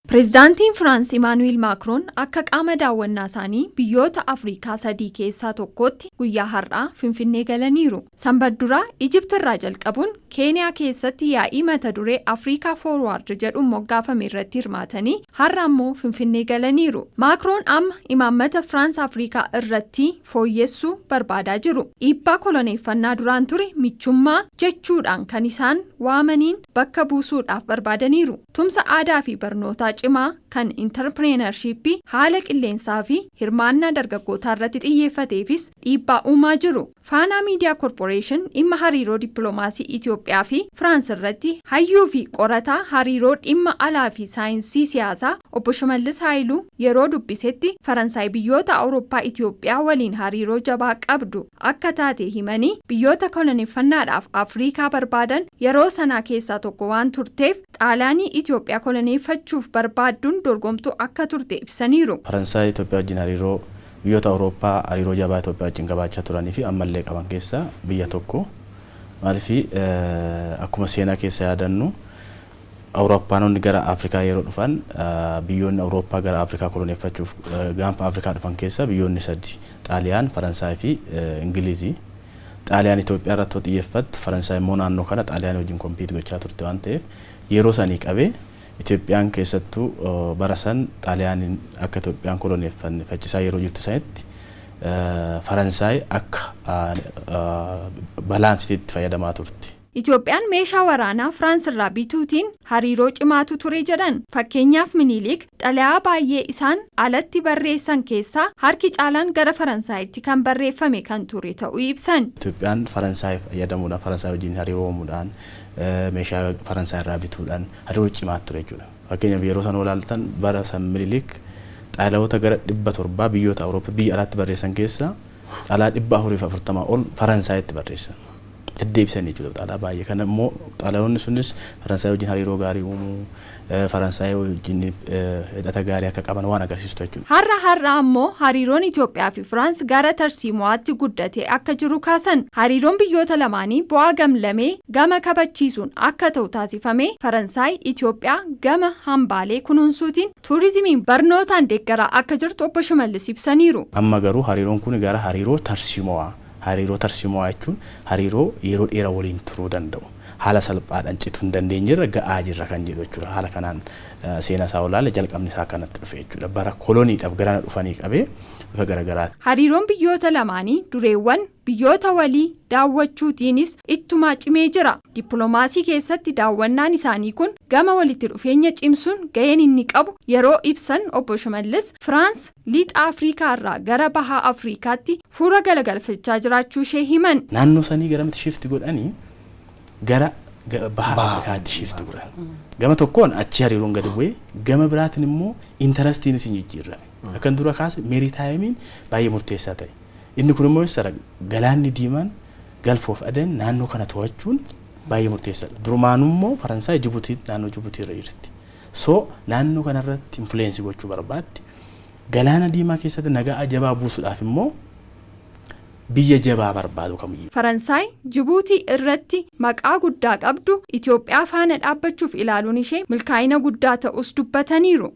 Pireezidaantiin Firaans Imaanu'eel Maakroon akka qaama daawwannaa isaanii biyyoota Afrikaa sadii keessaa tokkotti guyyaa har'aa Finfinnee galaniiru. Sanbat duraa Ijipt irraa jalqabuun Keeniyaa keessatti yaa'ii mata duree "Africa Forward" jedhuun moggaafame irratti hirmaatanii har'a ammoo Finfinnee galaniiru. Maakroon amma imaammata Firaans Afrikaa irratti fooyyessuu barbaadaa jiru. Dhiibbaa koloneeffannaa duraan ture michummaa jechuudhaan kan isaan waamaniin bakka buusuudhaaf barbaadaniiru. Tumsa aadaa fi barnootaa cimaa kan intarpireenarshiippii, haala qilleensaa fi hirmaannaa dargaggootaa irratti xiyyeeffateefis dhiibbaa uumaa jiru. Faanaa Miidiyaa Korporeeshin dhimma hariiroo dippiloomaasii Itoophiyaa fi Firaans irratti hayyuu fi qorataa hariiroo dhimma alaa fi saayinsii siyaasaa Obbo Shimallis Haayiluu yeroo dubbisetti, Faransaay biyyoota Awurooppaa Itoophiyaa waliin hariiroo jabaa qabdu akka taate himanii, biyyoota koloneeffannaadhaaf Afrikaa barbaadan yeroo sanaa keessaa tokko waan turteef Xaaliyaanii Itoophiyaa koloneeffachuuf barbaadduun dorgomtuu akka turte ibsaniiru. Faransaay Itoophiyaa wajjin hariiroo, biyyoota Awurooppaa hariiroo jabaa Itoophiyaa wajjin qabaachaa turanii fi ammallee qaban keessaa biyya tokko. Maaliif, akkuma seenaa keessa yaadannu, Awurooppaanonni gara Afrikaa yeroo dhufan, biyyoonni Awurooppaa gara Afrikaa koloneeffachuuf gaanfa Afrikaa dhufan keessaa biyyoonni sadi Xaaliyaan, Faransaay fi Ingilizii. Xaaliyaan Itoophiyaa irratti yoo xiyyeeffattu, Faransaay immoo naannoo kana Xaaliyaan wajjin compete gochaa turte waan ta'eef, yeroo sanii qabee Itoophiyaan keessattuu bara san Xaaliyaaniin akka Itoophiyaan koloneeffanne faccisaa yeroo jirtu sanitti, Faransaay akka balaansiitti fayyadamaa turte. Itoophiyaan meeshaa waraanaa Firaans irraa bituutiin hariiroo cimaatu ture jedhan. Fakkeenyaaf, Minilik xalayaa baay'ee isaan alatti barreessan keessaa harki caalaan gara Faransaayitti kan barreeffame kan ture ta'uu ibsan. Itoophiyaan Faransaay fayyadamuudhaan, Faransaay wajjin hariiroo uumuudhaan, meeshaa Faransaay irraa bituudhaan hariiroo cimaa ture jechuudha. Fakkeenyaaf, yeroo san ilaaltan, bara san Minilik xalayoota gara 700 biyyoota Awurooppaa biyya alaatti barreessan keessaa xalayaa 440 ol Faransaayitti barreessan. Deddeebisan jechuudha xalayaa baay'ee. Kana immoo xalayoonni sunis Faransaay wajjin hariiroo gaarii uumuu, Faransaay wajjin hidhata gaarii akka qaban waan agarsiistu jechuudha. Har'a har'a ammoo hariiroon Itoophiyaa fi Firaans gara tarsiimo'aatti guddatee akka jiru kaasan. Hariiroon biyyoota lamaanii bu'aa gamlamee gama kabachiisuun akka ta'u taasifame, Faransaay Itoophiyaa gama hambaalee kunuunsuutiin, tuurizimiin, barnootaan deeggaraa akka jirtu Obbo Shimallis ibsaniiru. Amma garuu hariiroon kun gara hariiroo tarsiimo'aa. Hariiroo tarsiimo'aa jechuun hariiroo yeroo dheeraa waliin turuu danda'u, haala salphaadhaan cituu hin dandeenyerra ga'aa jirra kan jedhu jechuudha. Haala kanaan seenaa isaa olaale jalqabni isaa kanatti dhufe jechuudha. Bara koloniidhaaf garana dhufanii qabee bifa garaagaraati. Hariiroon biyyoota lamaanii dureewwan biyyoota walii daawwachuutiinis ittumaa cimee jira. Dippiloomaasii keessatti daawwannaan isaanii kun gama walitti dhufeenya cimsuun ga'een inni qabu yeroo ibsan Obbo Shimallis, Firaans lixa Afrikaa irraa gara baha Afrikaatti fuula galagalfachaa jiraachuu ishee himan. Naannoo sanii garamitti shift godhanii? Gara baha Afrikaatti shift godhan. Gama tokkoon achi hariiroon gadi bu'ee, gama biraatiin immoo interestiinis hin jijjiirame. Akkan dura kaase maritimeiin baay'ee murteessaa ta'e. Inni kun immoo eessa? Galaanni Diimaan, Gulf of Aden, naannoo kana to'achuun baay'ee murteessaadha. Durumaanuu immoo Faransaay Jibuutii, naannoo Jibuutii irra jirti. So naannoo kanarratti influence gochuu barbaaddi. Galaana Diimaa keessatti nagaa jabaa buusuudhaaf immoo biyya jabaa barbaadu kamiyyuu. Faransaay Jibuutii irratti maqaa guddaa qabdu Itoophiyaa faana dhaabbachuuf ilaaluun ishee milkaa'ina guddaa ta'us dubbataniiru.